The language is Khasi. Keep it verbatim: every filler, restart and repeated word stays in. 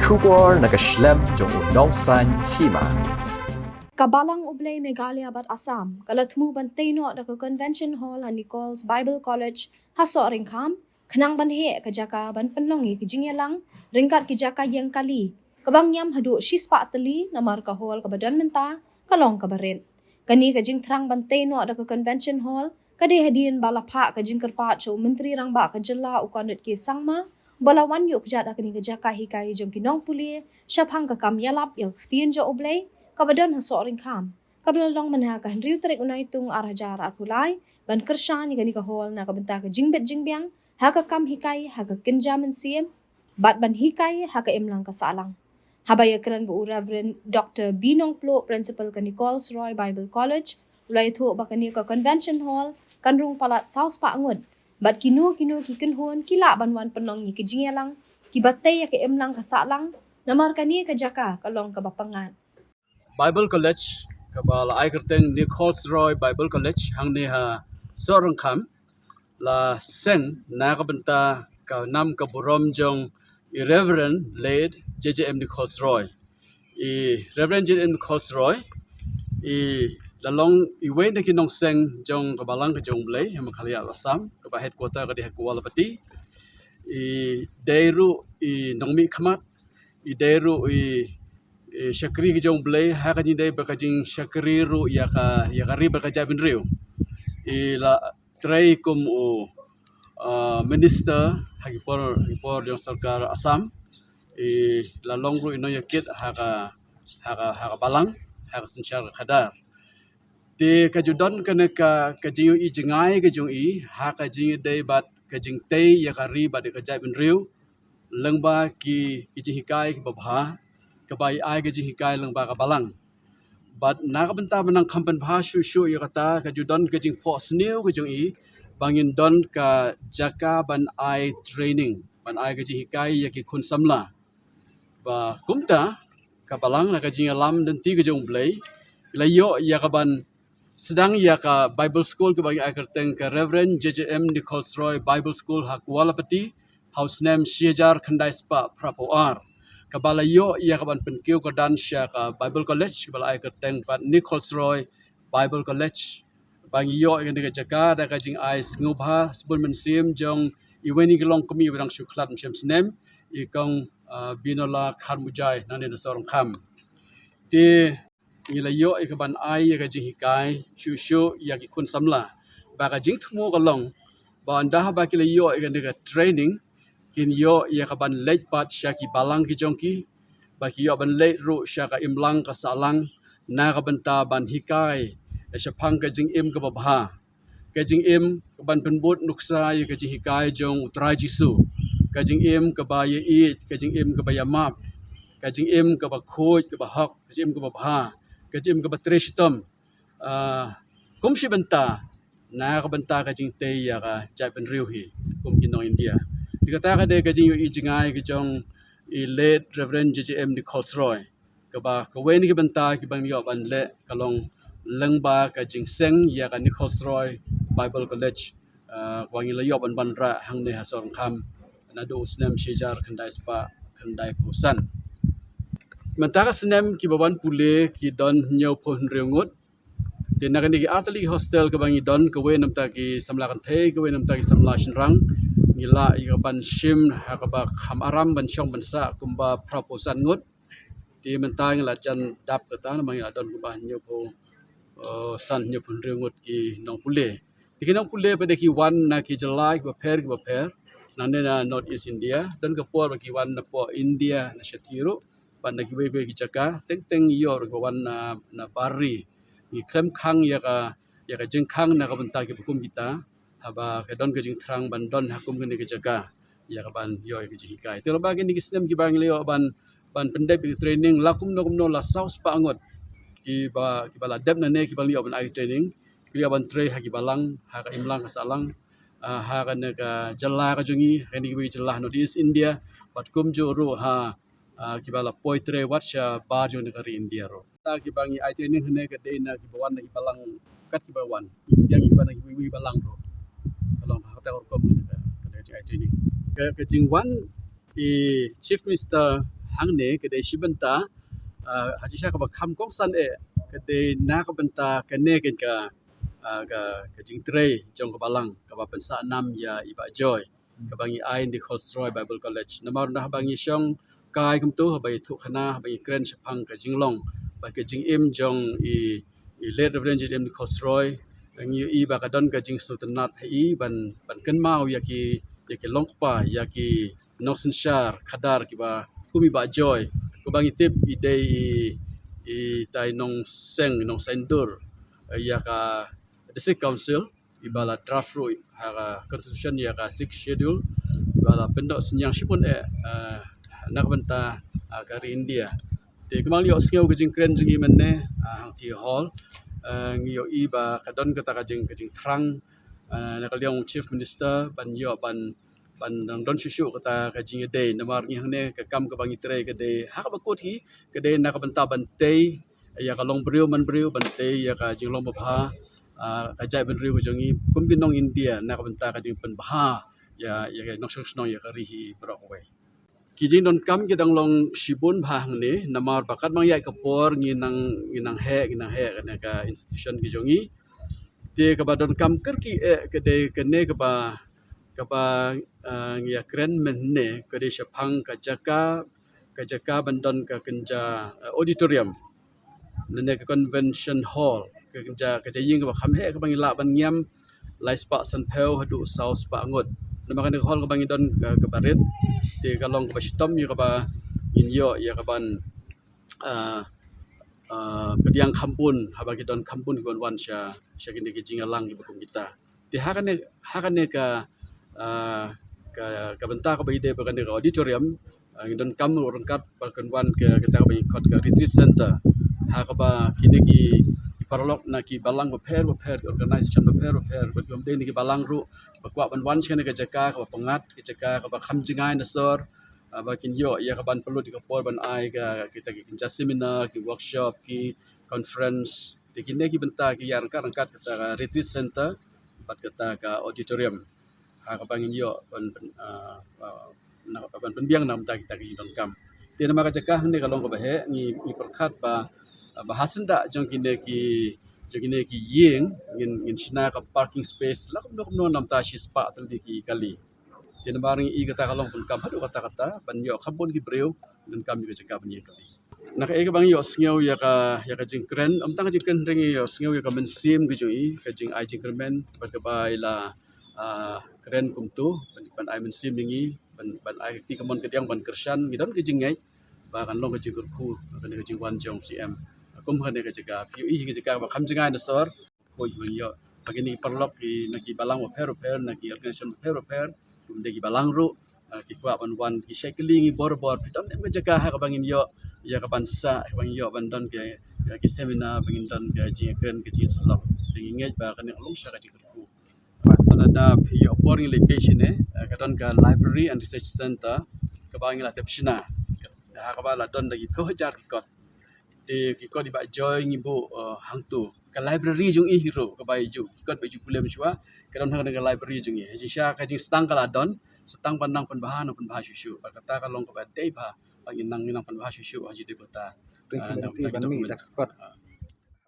Khubor na ka shlem jong u nongsan hima. Ka Balang U Blei Meghalaya bad Assam ka la thmu ban tei noh da ka Convention Hall ha Nichols Bible College ha Sohryngkham, khnang ban heh ka jaka ban pynlong ïa ki jingïalang ryngkat ki jaka ïeng kali kaba ngiam haduh shispah tylli, namar ka hall kaba don mynta ka long kaba rit. Kane ka jingthrang ban tei noh da ka Convention Hall ka dei hadien ba la phah ka jingkyrpad sha u Myntri Rangbah ka jylla u Conrad K Sangma ba la wan ïuh kjat ha kane ka jaka hikai jong ki nongpule shaphang ka kam ïalap ïa ka ktien jong U Blei kaba don ha Sohryngkham, kaba la long mynha ka hynriew tarik u Naitung ar hajar arphew lai, ban kyrshan ïa kane ka hall na ka bynta ka jingbit jingbiang ha ka kam hikai ha ka kynja mynsiem bad ban hikai ha ka imlang ka sahlang. Haba ïakren bad u Reverend Doctor B Nongpluh, Principal ka Nichols Roy Bible College, u la ïathuh ba kane ka Convention Hall kan rung palat saw spah ngut bad kino kino ki kynhun ki lah ban wan pynlong ïa ki jingïalang kiba tei ïa ka imlang ka sahlang, namar kane ka jaka ka long kaba pyngngad. Bible College kaba la ai kyrteng Nichols Roy Bible College hangne ha Sohryngkham la seng na ka bynta ka nam ka burom jong i Reverend Late J J M Nichols Roy. I Reverend J J M Nichols Roy i la long iwei na ki nongseng jong ka Balang ka jong U Blei ha Meghalaya, Assam, kaba headquarter ka dei ha Kualapati. I dei ruh i nongmihkhmat, i dei ruh i, i shakri ka jong U Blei, ha ka jingdei ba ka jingshakri ruh ïa ka, ïa ka ri bad ka jaitbynriew. I la trei kum u, uh, minister ha ki por, ha ki por jong sorkar Assam. I la long ruh i nongïakit ha ka, ha ka, ha ka Balang, ha ka synshar ka khadar. Te ka ju don kane ka, ka jingïohi jngai ka jong i ha ka jingïadei bad ka jingtei ïa ka ri bad ïa ka jaitbynriew lyngba ki, ki jinghikai kiba bha, kaba i ai ka jinghikai lyngba ka Balang. Bad na ka bynta ba nang kham pynbha shuh shuh ïa kata, ka ju don ka jingphohsniew ka jong i ba ngin don ka jaka ban ai training, ban ai ka jinghikai ïa ki khun samla. Ba kumta ka Balang na ka jingïalam lynti ka jong U Blei la ïoh ïa ka ban sdang ïa ka Bible School kaba ngi ai kyrteng ka Reverend J J M Nichols Roy Bible School ha Kualapati ha u snem shi hajar khyndai spah phraphew ar, kaba la ïoh ïa ka ban pynkiew kyrdan sha ka Bible College kaba la ai kyrteng pat Nichols Roy Bible College. Ba ngi ïoh ïa kane ka jaka da ka jingai sngewbha sbun mynsiem jong iwei na ki longkmie ba dang shu khlad mynsiem snem, i Kong, ah, Binola Kharmujai nangne na Sohryngkham. Te ngi la ïoh ïa ka ban ai ïa ka jinghikai shuh shuh ïa ki khun samla. Ba ka jingthmu ka long ba ynda haba ki la ïoh ïa kane ka training, kin ïoh ïa ka ban leit pat sha ki balang ki jong ki, ba ki ïoh ban leit ruh sha ka imlang ka sahlang na ka bynta ban hikai shaphang ka jingim kaba bha. Ka jingim ka ban pynbud nuksa ïa ka jinghikai jong U Trai Jisu. Ka jingim kaba ïaieit, ka jingim kaba ïamap, ka jingim kaba khuid, kaba hok, ka jingim kaba bha, ka jingim kaba trei shitom. Ah, kum shi bynta na ka bynta ka jingtei ïa ka jaitbynriew hi kum ki nong India. Te kata ka dei ka jingïohi jngai ka jong i late Reverend J J M Nichols Roy. Kaba kawei na ki bynta kiba ngi ïoh ban leh ka long lyngba ka jingseng ïa ka Nichols Roy Bible College, ah, kaba ngi la ïoh ban wanrah hangne ha Sohryngkham naduh u snem shi hajar khyndai spah khyndai phew san. Mynta ka snem kiba wan pule ki don hynñiewphew hynriew ngut. Te na kane ki artylli ki hostel kaba ngi don, kawei namar ki samla kynthei, kawei namar ki samla shynrang, ngi lah ïa ka ban shim ha kaba kham aram ban shong ban sah kumba phraphew san ngut. Te mynta ngi la jan dap kata namar ngi la don kumba hynñiewphew, eh, san, hynñiewphew hynriew ngut ki nongpule. Te ki nongpule pat de ki wan na ki jylla kiba pher kiba pher nangne na North East India. Don ka por ba ki wan napoh India na shathie ruh, bad na kiwei kiwei ki jaka, teng teng ïoh ruh kiba wan na, na bar ri. Ngi khlem khang ïa ka, ïa ka jingkhang na ka bynta kiba kum kita, haba ka don ka jingthrang ban don ha kum kine ki jaka ïa ka ban ïoh ïa ka jinghikai. Te lyngba kine ki snem kiba ngi la ïoh ban, ban pyndep ïa ka training la kumno kumno la saw spah ngut kiba, kiba la dep nangne kiba la ïoh ban ai training, ki la ïoh ban trei ha ki balang, ha ka imlang ka sahlang, ah, ha kane ka jylla ka jong ngi, ha kine kiwei ki jylla North East India, bad kumjuh ruh ha, ah, kiba la poi trei wat sha bar jong kane ka ri India ruh. Ta kiba ngi ai training hangne ka dei na kiba wan na ki balang kat kiba wan. Ki wan na kiwei kiwei balang ruh. Ka long ha kata ka rukom kane ka, kane ka jingai training. Ka, ka jingwan i Chief Minister hangne ka dei shi bynta, ah, ha jingshisha kaba kham kongsan eh, ka dei na ka bynta kane ka, ah, ka, ka jingtrei jong ka balang kaba pynsah nam ïa i Bah Joy, kaba ngi ai na Kholsroi Bible College. Namar na haba ngi shong kai kumtu, haba ngi thuh khana, haba ngi kren shaphang ka jinglong bad ka jingim jong i, i Late Reverend J D M Kholsroi, ngi ïohi ba ka don ka jingsngewtynnat ha i ban, ban kynmaw ïa ki, ïa ki longkpa, ïa ki nongsynshar khadar kiba kum i Bah Joy, kaba ngi tip i dei i, i tai nongseng, nongsaindur, eh, ïa ka District Council, iba la draft ruh ha ka Constitution ïa ka Sixth Schedule, iba la pyndoh synñiang shibun eh, eh, na ka bynta, ah, ka ri India. Te kumba ngi ïohsngew ka jingkren jong i mynne, ah, hangtei hall, eh, ngi ïohi ba ka don kata ka jing, ka jingthrang, eh, na ka liang Chief Minister ban ïoh ban, ban dang don shuh shuh kata ka jingïadei, namar ngi hangne ka kam kaba ngi trei ka dei ha kaba kut hi, ka dei na ka bynta ban tei ïa ka longbriew manbriew, ban tei ïa ka jinglong babha, ah, ka jaitbynriew ka jong ngi kum ki nong India, na ka bynta ka jingpynbha ïa, ïa ka nongshong shnong ïa ka ri hi baroh kawei. Ki jingdonkam ki dang long shibun bha hangne, namar ba katba ngi ïaid ka por ngi nang, ngi nang heh, ngi nang heh kane ka institution ki jong ngi. Te kaba donkam kyrkieh ka dei kane kaba, kaba, ah, ngi ïakren mynne ka dei shaphang ka jaka, ka jaka ban don ka kynja, eh, auditorium, lane ka convention hall, ka kynja, ka jaka ïing kaba kham heh kaba ngi lah ban ngiam lai spah sanphew haduh saw spah ngut. Namar kane ka hall kaba ngi don ka, kaba rit, te ka long kaba shitom ïa kaba ngin ïoh ïa kaban, ah, ah, pdiang kham bun, haba ki don kham bun ki wan wan sha, sha kine ki jingïalang kiba kum kita. Te ha kane, ha kane ka, ah, ka, ka bynta kaba ïadei bad kane ka auditorium, ah, ngi donkam ruh ryngkat ba kan wan ka, kata kaba ngi khot ka retreat center, ha kaba kine ki, ki paralok na ki balang bapher bapher, ki organization bapher bapher, bad ki ym dei na ki balang ruh ba kwah ban wan sha kane ka jaka kaba pyngngad, ka jaka kaba kham jngai na sor, ah, ba kin ïoh ïa kaban pynlut ïa ka por ban ai ka, kita ki kynja seminar, ki workshop, ki conference. Te kine ki bynta ki ïa ryngkat ryngkat kata ka retreat center bad kata ka auditorium, ha kaba ngin ïoh ban, ban, ah, ah, na, ban pynbiang na ka bynta kita ki jingdonkam. Te namar ka jaka hangne ka long kaba heh, ngi, ngi pyrkhat ba, ah, ba ha syndah jong kine ki, jong kine ki ïing ngin, ngin shna ka parking space la kumno kumno na ka bynta shi spah tylli ki kali. Te namar ngi i kata ka long pyndonkam haduh katta katta ban ïoh kham bun ki briew donkam ïa ka jaka ban ïeng kali. Na kaei kaba ngi ïohsngew ïa ka, ïa ka jingkren, ym tang ka jingkren hynrei ngi ïohsngew ïa ka mynsiem ka jong i, ka jingai jingkyrmen bad kaba i la, ah, kren kumto ban, ban ai mynsiem ïa ngi, ban, ban ai ka kti kamon kadiang ban kyrshan. Ngi don ka jingngeit ba kan long ka jingkyrkhu kane ka jingwan jong C M kum kane ka jaka. Phi ïohi ka jaka ba kham jngai na sor, khuid ban ïoh ba kine ki paralok ki na ki balang bapher bapher, na ki organization bapher bapher, kum dei ki balang ruh, ah, ki kwah ban wan, ki shait kylli ngi bor bor, phi don em ka jaka ha kaba ngin ïoh ïa kaban sah, ha kaba ngin ïoh ban don ki, ïa ki seminar, ba ngin don ki jingkren, ki jingsyllok. Te ngi ngeit ba kane ka long sha ka jingkyrkhu. Lada phi ïoh por ngi leit peit shane, eh, ka don ka Library and Research Center kaba ngi la tep shna, ha kaba la don da ki phew hajar ki kot. Te ki kot i Bah Joy ngi buh, eh, hangto. Ka library jong i hi ruh kaba i ju, ki kot ba i ju pule mynshuwa, ka don ha ka library jong i. Jingshisha ka jingsdang ka la don, sa tang ban nang pynbha, nang pynbha shuh shuh. Bad kata ka long kaba dei bha ba ngin nang, ngin nang pynbha shuh shuh ha jingdei bynta, ah, na ka bynta ki document. Ah.